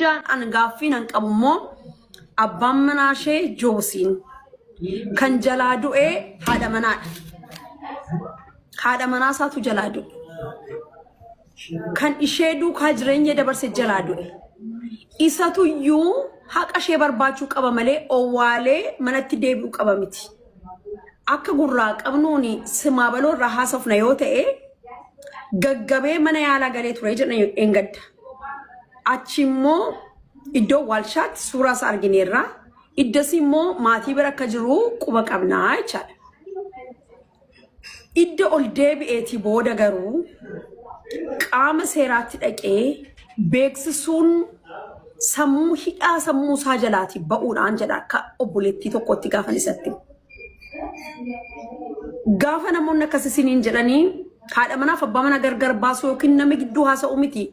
guddaan an gaaffiin an qabu immoo abbaan manaa ishee Joosiin kan jalaa du'e haadha manaadha. Haadha manaa isaatu jalaa du'e. Kan ishee duukaa jireenya dabarse jalaa du'e. Isatuyyuu haqa ishee barbaachuu qaba malee owwaalee manatti deebi'uu qaba miti. Akka gurraa qabnuun simaa baloo irraa haasofna yoo ta'e gaggabee mana yaalaa galee ture jedhan eengadda. Achi immoo iddoo waalshaatti suuraa isaa argineerra. Iddasii immoo maatii bira akka jiru quba qabnaa jechaadha. Idda ol deebi'eetii booda garuu qaama seeraatti dhaqee beeksisuun sammuu hidhaa sammuu isaa jalaatii ba'uudhaan jedha akka obboleettii tokkotti gaafan isatti. himu. Gaafa namoonni akkas isiniin jedhanii haadha manaaf abbaa manaa gargar baasuu yookiin nama gidduu haasa'u miti.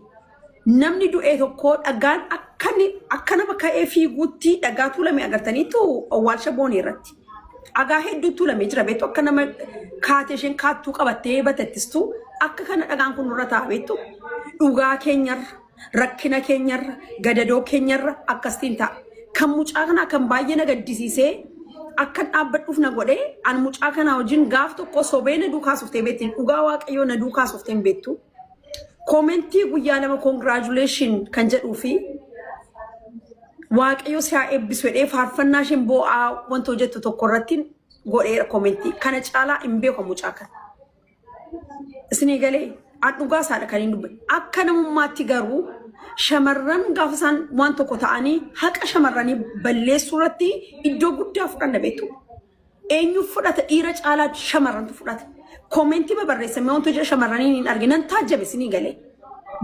Namni du'e tokko dhagaan akka inni- akka nama ka'ee fiiguutti dhagaa tuulame agartaniitu awwaalcha boonii irratti. Dhagaa hedduu tuulamee jira beektu akka nama kaatee isheen kaattuu qabattee batattistu akka kana dhagaan kun nurra taa'a beektu. Dhugaa keenyarra, rakkina keenyarra, gadadoo keenyarra akkasiin ta'a. Kan mucaa kanaa kan baay'ee na gaddisiisee akkan dhaabbadhuuf na godhe an mucaa kanaa wajjin gaaf tokko sobee na duukaa suftee beekti. Dhugaa waaqayyoo na duukaa suftee hin beektu. Koomentii guyyaa lama congratulation kan jedhuu fi waaqayyo si haa eebbisu jedhee faarfannaa isheen boo'aa wanta hojjettu tokko irratti godheera koomentii. Kana caalaa hin beeku mucaa kana. Isinii galee an dhugaa isaadha kan hin dubbe. Akka namummaatti garuu shamarran gaafa isaan waan tokko ta'anii haqa shamarranii balleessuu irratti iddoo guddaa fudhanna beektu. Eenyu fudhata dhiira caalaa shamarrantu fudhata. Koomentii babarreessamee wantoota jira shamarranii hin argine nan taajjabe isinii galee.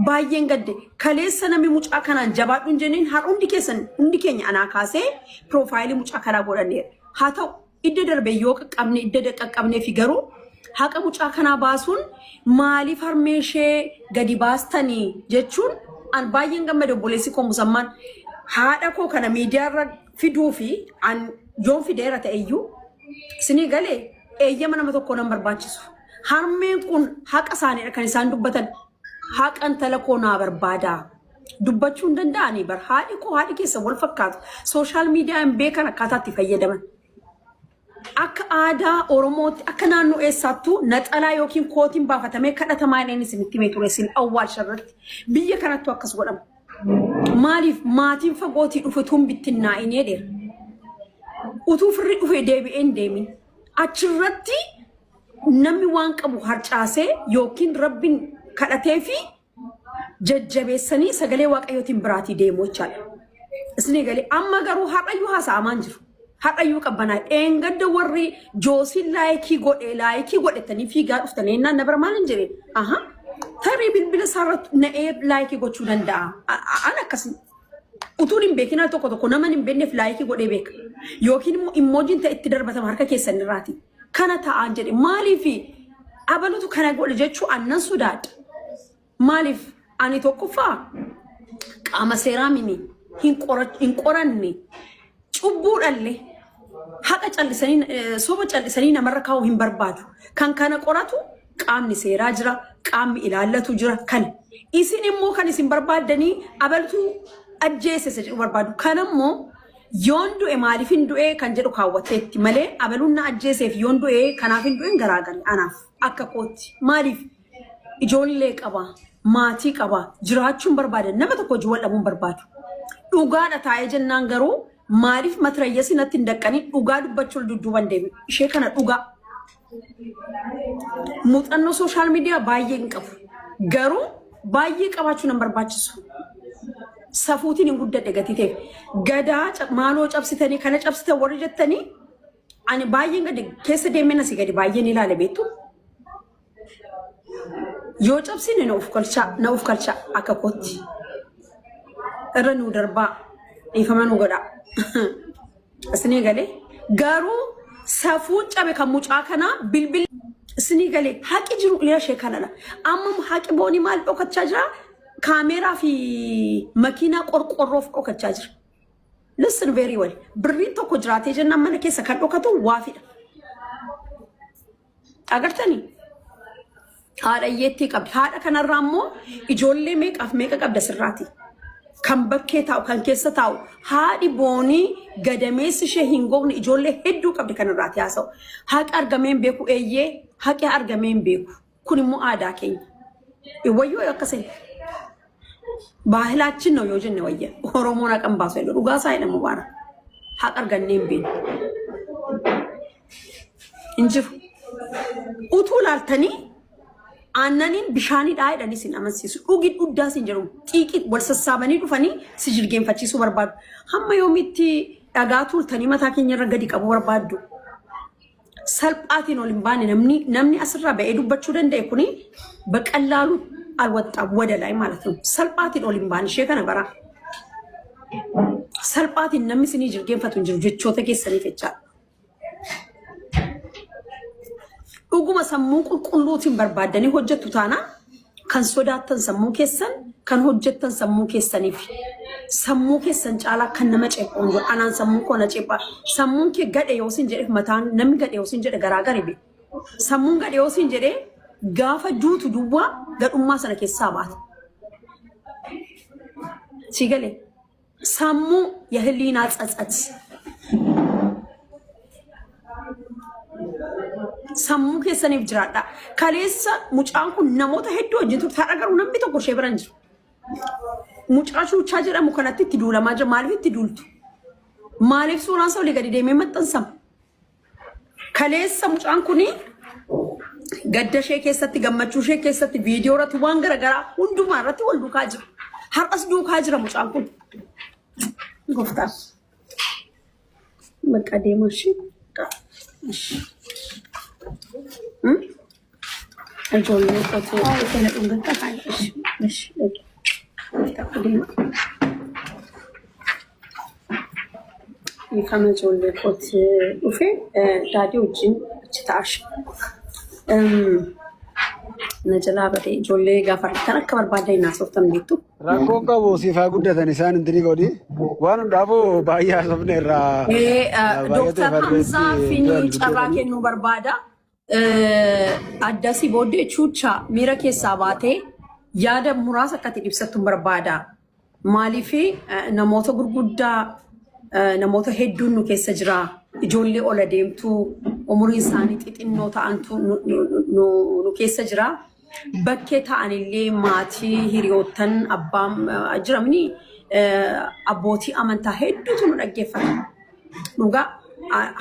Baay'een gadde kaleessa namni mucaa kanaan jabaadhu hin jenneen har hundi keessan hundi keenya anaa kaasee piroofaayilii mucaa kanaa godhanneera. Haa ta'u idda darbe yoo qaqqabne idda qaqqabnee fi garuu haqa mucaa kanaa baasuun maaliif harmee ishee gadi baastanii jechuun an baay'een gammade obboleessi koo musammaan haadha koo kana miidiyaarra fiduu fi an yoon fideera ta'eyyuu isinii galee eeyyama nama tokkoo nan barbaachisu. Harmeen kun haqa isaaniidha kan isaan dubbatan. Haqa intala koo naa barbaada. Dubbachuu hin danda'anii bar haadhi koo haadhi keessa wal fakkaatu. Sooshaal miidiyaa hin beekan akkaataa itti fayyadaman. Akka aadaa Oromootti akka naannoo eessaattuu naxalaa yookiin kootiin baafatamee kadhatamaa inni isinitti himee ture isin awwaalcha irratti. Biyya kanattuu akkas godhama. Maaliif maatiin fagootii dhufe utuu hin bittinnaa'in jedheera. Utuu firri dhufe deebi'ee hin deemin. Achirratti namni waan qabu harcaasee yookiin rabbiin kadhatee fi jajjabeessanii sagalee waaqayyootiin biraatii deemu jechaadha. Isinii galee amma garuu har'ayyuu haasa'amaan jiru. Har'ayyuu qabbanaa dheengadda warri joosiin laayikii godhe laayikii godhetanii fiigaa dhuftanii ennaan na bira maal hin jedhe aha tarii bilbila isaarratti na'ee laayikii gochuu danda'a. An akkas utuun hin beekin al tokko tokko nama hin beekneef laayikii godhee beeka. Yookiin immoo immoojiin ta'e itti darbatama harka keessan irraati. Kana ta'aan jedhe maaliif abalutu kana godhe jechuu annan sodaadha. Maaliif ani tokkoffaa qaama seeraa mini hin qoranne cubbuudhalle haqa callisanii soba callisanii namarra kaa'uu hin barbaadu. Kan kana qoratu qaamni seeraa jira, qaamni ilaallatu jira kana. Isin immoo kan isin barbaaddanii abaltuu ajjeese isa jedhu barbaadu. Kan immoo yoon du'e maaliif hin du'e kan jedhu kaawwatteetti malee abaluun na ajjeeseef yoon du'e kanaaf hin du'e garaagari anaaf akka kootti. Maaliif Ijoollee qaba, maatii qaba, jiraachuun barbaada. Nama tokko hojii wal dhabuun barbaadu. Dhugaadha taa'ee jennaan garuu maaliif matirayyasii natti hin daqqanii dhugaa dubbachuun dudduuban deebi'u. Ishee kana dhugaa. Muuxannoo sooshaal miidiyaa baay'ee hin qabu. Garuu baay'ee qabaachuu nan barbaachisu. Safuutiin hin guddadhe gatii ta'eef. Gadaa maaloo cabsitanii kana cabsitan warri jettanii ani baay'een gadi keessa deemeen asii gadi baay'een ilaale beektu. Yoo cabsine na of galchaa, na of galchaa akka kootti. Irra nuu darbaa, dhiifama nu godhaa. Isinii galee garuu safuun cabe kan mucaa kanaa bilbilli isinii galee haqi jiru dhiira ishee kanadha. Amma haqi boonii maal dhokachaa jira? Kaameeraa fi makiinaa qorqorroof dhokachaa jira. Listen very well. Birriin tokko jiraatee jennaan mana keessa kan dhokatu waafidha. Agartanii? Haadha hiyyeettii qabdi. Haadha kanarraa immoo ijoollee meeqaaf meeqa qabda sirraati. Kan bakkee taa'u, kan keessa taa'u, haadhi boonii gadameessi ishee hin gogne ijoollee hedduu qabdi kan irraati haasa'u. Haqi argamee hin beeku eeyyee haqi argamee hin beeku. Kun immoo aadaa keenya. Wayyoo akkasii. Baahilaachin ነው yoo jenne wayya. Oromoon haqa hin baasu jedhu dhugaa isaa jedhamu baara. Haqa argannee hin beeknu. Hin jiru. Utuu laaltanii aannaniin bishaanidhaa jedhanii sin amansiisu. Dhugi dhuddaa sin jedhu. Xiiqii wal sassaabanii dhufanii si jilgeenfachiisuu barbaadu. Hamma yoomitti dhagaa tuultanii mataa keenya irra gadi qabuu barbaaddu. Salphaatiin ol hin baane namni namni asirraa ba'ee dubbachuu danda'e kuni በቀላሉ አልወጣም ወደ ላይ ማለት ነው። Salphaatiin ol hin baane ishee kana bara. Salphaatiin namni isinii jilgeenfatu hin jiru jechoota keessaniif jechaadha. Dhuguma sammuu qulqulluutiin barbaaddanii hojjettu taanaan kan sodaattan sammuu keessan kan hojjettan sammuu keessaniif. Sammuu keessan caalaa kan nama ceephoon godha. Anaan sammuu koo na ceephaa. Sammuun kee gadhe yoo sin jedhe mataan namni gadhe yoo sin jedhe garaa gari be. Sammuun gadhe yoo sin jedhe gaafa duutu duwwaa gadhummaa sana keessaa baata. Si galee sammuu የህሊና ጸጸት sammuu keessaniif jiraadha. Kaleessa mucaan kun namoota hedduu wajjin turte har'a garuu namni tokko ishee bira hin jiru. Mucaa Chuuchaa jedhamu kanatti itti duulamaa jira. Maaliif itti duultu? Maaliif suuraan isaa olii gadi deemee maxxansama? Kaleessa mucaan kuni gadda ishee keessatti gammachuu ishee keessatti viidiyoo irratti waan garaagaraa hundumaa irratti wal duukaa jira. Har'as duukaa jira mucaan kun. Gooftaa. Bakka deemaa ishee. Ijoollee qotuu kana dhungatta haa ishee. Ishee. Gooftaa deema. Ifama ijoollee kooti dhufe daadii wajjin achi ta'ash. Na jalaa badee ijoollee gaafa argitan akka barbaadan naasoftan beektu. Rakkoon qabu siif haa guddatan isaan intini godhi. Waan hundaafuu baay'ee haasofne irraa baay'eetu Dooktar Hamzaa ifa fi carraa kennuu barbaada. Addasii booddee chuuchaa miira keessaa baatee yaada muraasa akka ati ibsattu barbaada. Maaliif namoota gurguddaa namoota hedduun nu keessa jira. Ijoollee ol adeemtuu umuriin isaanii xixinnoo ta'antu nu keessa jira. Bakkee ta'anillee maatii hiriyoottan abbaan jiramni abbootii amantaa hedduutu nu dhaggeeffata. Dhugaa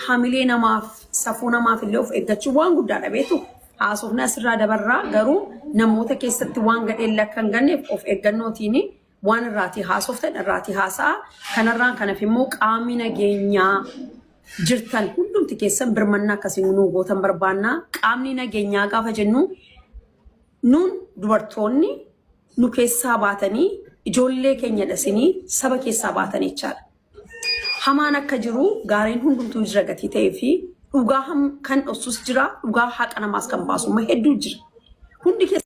hamilee namaaf safuu namaaf illee of eeggachuu waan guddaadha beektu. Haasofni asirraa dabarraa garuu namoota keessatti waan gadheen akka hin ganneef of eeggannootiin waan irraatii haasoftan irraatii haasa'a. Kanarraan kanaaf immoo qaamni nageenyaa jirtan hundumti keessan birmannaa akkasii nuu gootan barbaannaa. Qaamni nageenyaa gaafa jennu nuun dubartoonni nu keessaa baatanii ijoollee keenya dhasinii saba keessaa baatanii jechaadha. Hamaan akka jiru gaariin hundumtuu jira gatii ta'ee fi dhugaa kan dhoksus jira dhugaa haqa namaas kan baasu hedduu jira. Hundi keessa